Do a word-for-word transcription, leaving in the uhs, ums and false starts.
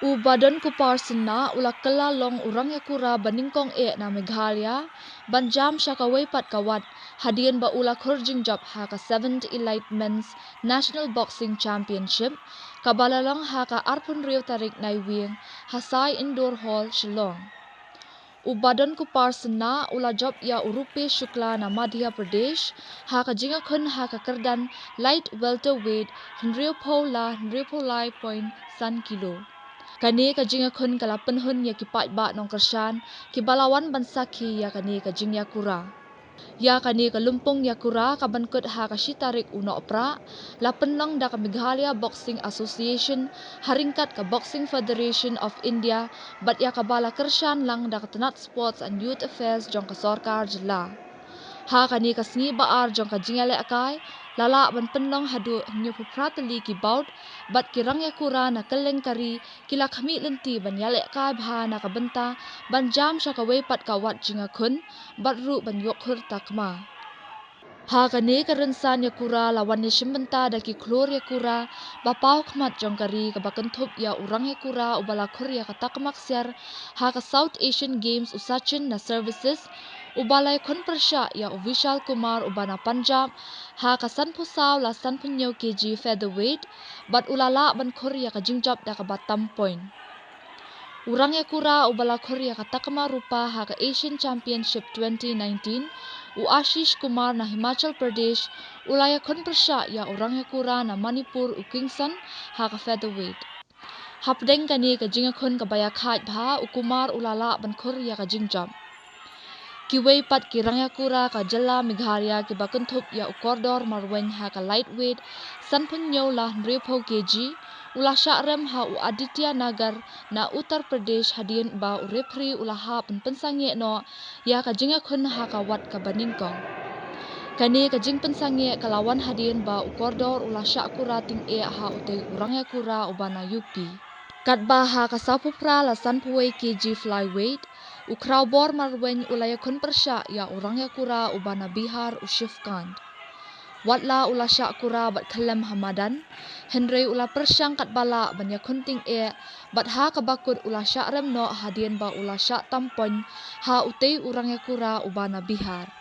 U Badon Kupar Synnah u la kylla long u rangïakura banyngkong eh na Meghalaya ban jam sha kawei pat ka wat, hadien ba u la khur jingjop ha ka seventh Elite Men's National Boxing Championship, kaba la long ha ka arphew hynriew tarik Naiwieng ha Sai Indoor Hall, Shillong. U Badon Kupar Synnah u la jop ïa u Rupesh Shukla na Madhya Pradesh ha ka jingïakhun ha ka kyrdan light welterweight, hynriewphew la hynriewphew lai point san kilo. Kane ka jingïakhun ka la pynhun ïa ki paidbah nongkyrshan kiba la wan ban sakhi ïa kane ka jingïakura. Ïa kane ka lympung ïakura kaban kut ha ka shi tarik u Nohprah, la pynlong da ka Meghalaya Boxing Association ha ryngkat ka Boxing Federation of India, bad ïa kaba la kyrshan lang da ka tnat Sports and Youth Affairs jong ka sorkar jylla. Ha kane ka sngi ba ar jong ka jingïalehkai, la lah ban pynlong haduh hynñiewphew phra tylli ki bout, bad ki rangïakura na kylleng ka ri ki la khmih lynti ban ïalehkai bha na ka bynta ban jam sha kawei pat ka wat jingïakhun, bad ruh ban ïoh khur takma. Ha kane ka rynsan ïakura la wan ïashim bynta da ki khlur ïakura ba paw khmat jong ka ri, kaba kynthup ïa u rangïakura uba la khur ïa ka takma ksiar ha ka South Asian Games, u Sachin na Services, uba la ïakhun pyrshah ïa u Vishal Kumar uba na Punjab ha ka sanphew saw la sanphew hynñiew kg featherweight, bad u la lah ban khur ïa ka jingjop da kaba tam point. U rangïakura uba la khur ïa ka takma rupa ha ka Asian Championship twenty nineteen, u Ashish Kumar na Himachal Pradesh, u la ïakhun pyrshah ïa u rangïakura na Manipur, u Kingson, ha ka featherweight. Hapdeng kane ka jingïakhun kaba ïakhaiñ bha, u Kumar u la lah ban khur ïa ka jingjop. Kiwei pat ki rangïakura ka jylla Meghalaya kiba kynthup ïa u Kordor Marwein ha ka lightweight, sanphew hynñiew la hynriewphew kg, u la shah rem ha u Aditya Nagar na Uttar Pradesh, hadien ba u referee u la hap ban pynsangeh noh ïa ka jingïakhun ha ka wat kaba nyngkong. Kane ka jingpynsangeh ka la wan hadien ba u Kordor u la shah kura tyngeh ha utei u rangïakura uba na U P. Katba ha ka sawphew phra la sanphew wei kg flyweight, u Khrawbor Marwein u la ïakhun pyrshah ïa u rangïakura uba na Bihar, u Shivkant. Watla u la shah kura bad khyllem ha madan, hynrei u la pyrshang katba lah ban ïakhun tyngeh, bad ha kaba kut u la shah rem noh hadien ba u la shah tam point ha utei u rangïakura uba na Bihar.